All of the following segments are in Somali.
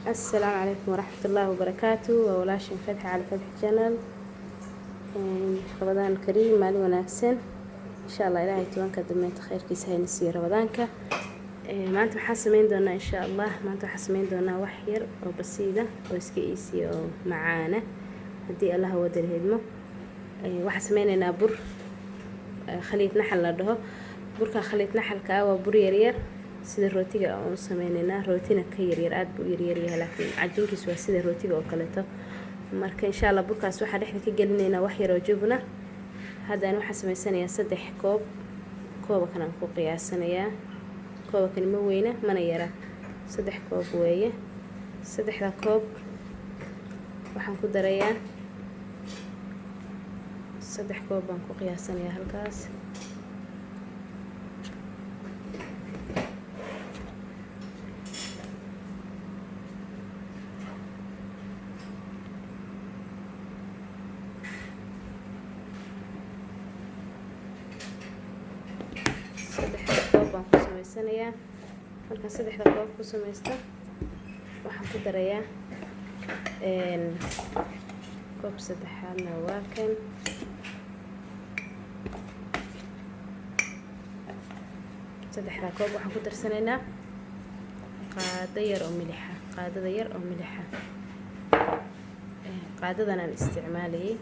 Asalaamu calaykum waraxmatullaahi wabarakaatu. Waa walaashin Fatxi Cali, Fatxi Channel. Ramadaan kariim, maalin wanaagsan insha Allah. Ilaahay 10-ka dambeynta khayrkiisa hayna siiyo Ramadaanka. Maanta waxaan sameyn doonaa insha Allah, maanta waxaan sameyn doonaa wax yar oo basiida oo iska easy oo macaana, haddii Allah wada hidmo. Waxaan sameyneynaa bur khaliid naxal la dhaho. Burka khaliid naxalka ah waa bur yaryar, sida rootiga aan u sameyneynaa, rootina ka yaryar, aad buu u yaryar yahay, laakiin cajiinkiisu waa sida rootiga oo kaleeto. Marka insha Allah burkaas waxaa dhexda ka gelinaynaa wax yar oo jubna. Hadda ani waxaan sameysanayaa 3 koob. Kooba kan aan ku qiyaasanayaa, kooba kani ma weyna mana yara, 3 koob weeye. Saddexda koob waxaan ku darayaa, 3 koob baan ku qiyaasanayaa halkaas. Saddexda koob baan ku sameysanayaa. Markaan saddexda koob ku sameysto, waxaan ku darayaa koob saddexaadna, waa kan. Saddexda koob waxaan ku darsanaynaa qaado yar oo milixa, qaadada yar oo milixa. Qaadadan aan isticmaalayay,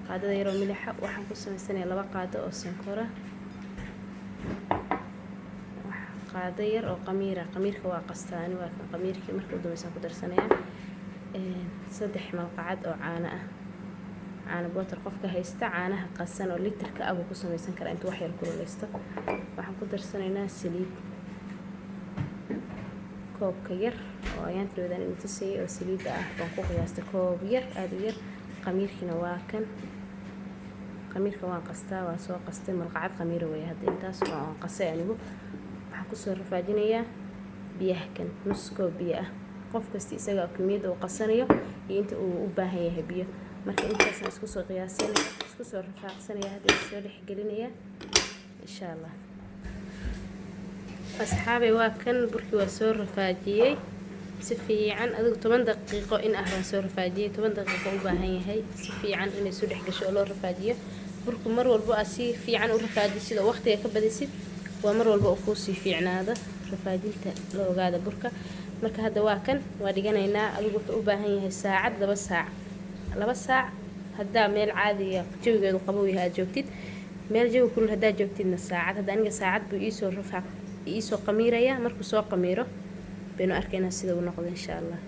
qaadada yar oo milixa. Waxaan ku sameysanayaa 2 qaado oo sonkora, qaado yar oo qamiira. Qamiirka waa qastaani, waa kan qamiirkii. Marka u dambeysaan ku darsanayaa 3 malqacad oo caano ah, caano bootar. Qofka haysta caanaha qasan oo litirka ah buu ku sameysan karaa intuu wax yar kululeysto. Waxaan ku darsanaynaa saliid, koobka yar oo ayaan tirwadaan inuu tusayay oo saliidda ah baan ku qiyaastay, koob yar, aada u yar. Qamiirkiina waa kan. Qamiirka waan qastaa, waa soo qastay, malqacad qamiira weeye. Hadda intaas oo aan qasay anigu, waxaan kusoo rafaajinayaa biyaha kan, nus koob biyo ah. Qof kasta isaga kimiyadda uu qasanayo iyo inta uu u baahan yahay biyo. Marka intaasaan isku soo qiyaasanaya, isku soo rafaaqsanaya, hadda soo dhexgelinaya insha Allah. Asxaabay, waa kan burkii, waa soo rafaajiyey si fiican. Adigu 10 daqiiqo in ah baan soo rafaajiyey. 10 daqiiqo u baahan yahay si fiican inay isu dhex gasho oo loo rafaajiyo. Burku mar walbo aad si fiican u rafaajisid oo waqtiga ka badisid, waa mar walba uu kuusii fiicnaado. Rafaajinta la ogaada burka. Marka hadda waa kan, waa dhiganaynaa. Adigu wuxuu u baahan yahay saacad, 2 saac, 2 saac haddaa meel caadiga jawigeedu qabow yahay aad joogtid. Meel jawi kulul haddaa joogtidna, saacad. Hadda aniga saacad buu iisoo rafaaq, iisoo qamiiraya. Markuu soo qamiiro baynu arkaynaa sida uu noqdo insha Allah.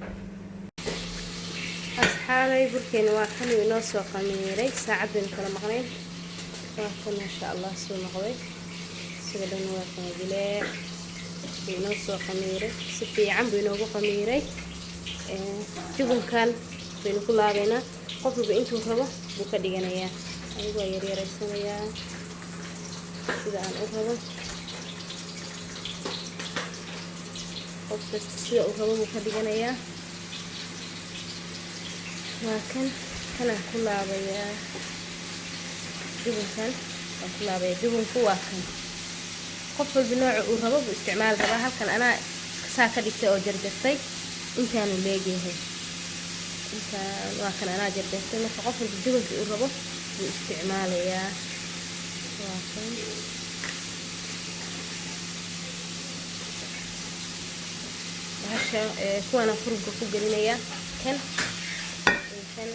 Asxaabay, burkeena waa kan, uu inoo soo qamiiray. Saacad baynu kala maqnayn. Waa kan, maasha Allah, suu noqday. Isaga dhan waa kan, jileec buu inoo soo qamiiray, si fiican buu inoogu qamiiray. Jubunkan baynu ku laabaynaa. Qof walba intuu rabo buu ka dhiganayaa. Anigu waa yaryareysanayaa sida aan u rabo. Qof kasta sida uu rabo buu ka dhiganayaa. Waa kan, kanaan ku laabayaa, jubunkan waan ku laabaya. Jubunku waa kan. Qof walba nooca uu rabo buu isticmaali rabaa. Halkan anaa saa ka dhigtay oo jarjartay, intaanu leegyahay intaan. Waa kan, anaa jarjartay. Marka qof walba jubunkii uu rabo buu isticmaalayaa. Waa kan. Bahasha kuwaana furunka ku gelinayaa, kan kan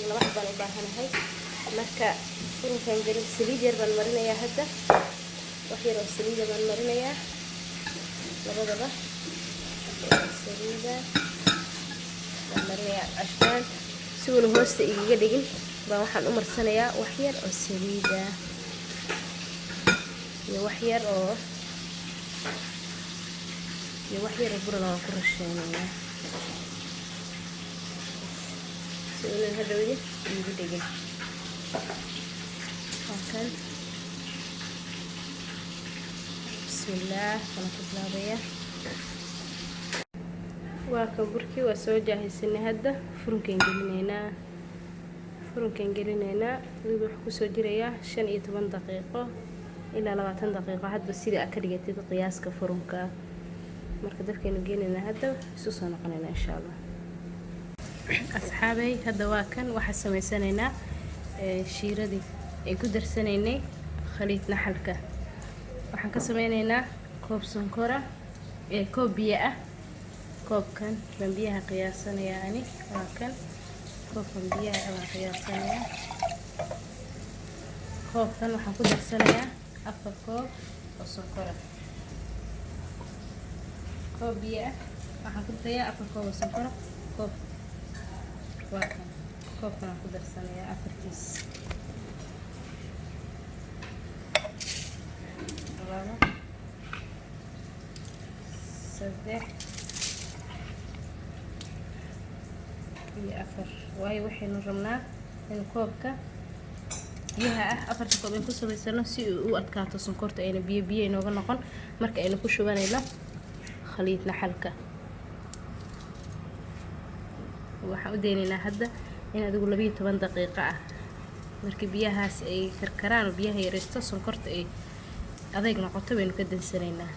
laba xabaan u baahanahay. Marka furunkan gelin, saliid yar baan marinayaa hadda, wax yar oo saliida baan marinayaa labadaba. Saliida baan marinayaa cashaan si uuna hoosta igaga dhigin baan waxaan u marsanayaa wax yar oo saliida iyo wax yar oo burana waan ku rasheynayaa si uunan hadhowdi iigu dhigin. Waa kan. Bismillaah, kana ku bilaabaya. Waa kan burkii, waa soo jaahisanay. Hadda furunkaan gelinaynaa, furunkaan gelinaynaa. Adigu wuxuu kusoo jirayaa 15 daqiiqo ilaa 20 daqiiqo, hadba sida aad ka dhigatid qiyaaska furunka. Marka dabkaynu geenaynaa hadda, isu soo noqonaynaa insha Allah. Asxaabey, hadda waa kan, waxaa samaysanaynaa shiiradii ay ku darsanaynay khaliid naxalka. Waxaan ka sameynaynaa koob sonkora ee koob biyo ah. Koobkan baan biyaha qiyaasanayaa ani, waa kan, koobkan biyaha baan qiyaasanayaa. Koobkan waxaan ku darsanayaa 4 koob oo sonkora. Koob biyo ah waxaan ku darayaa 4 koob oo sonkora. Koob waa kan, koobkan aan ku darsanayaa afartiis: 2, 3 iyo 4. Waayo, waxaynu rabnaa in koobka biyaha ah, afarta koob aynu ku samaysano, si uu u adkaato sonkorta, ayna biyo biyo inooga noqon marka aynu ku shubanayno khaliid naxalka. Waxaan u daynaynaa hadda in adigu 12 daqiiqo ah. Markii biyahaas ay karkaraan oo biyaha yareysto, sonkorta ay adeyg noqoto, baynu ka dansanaynaa.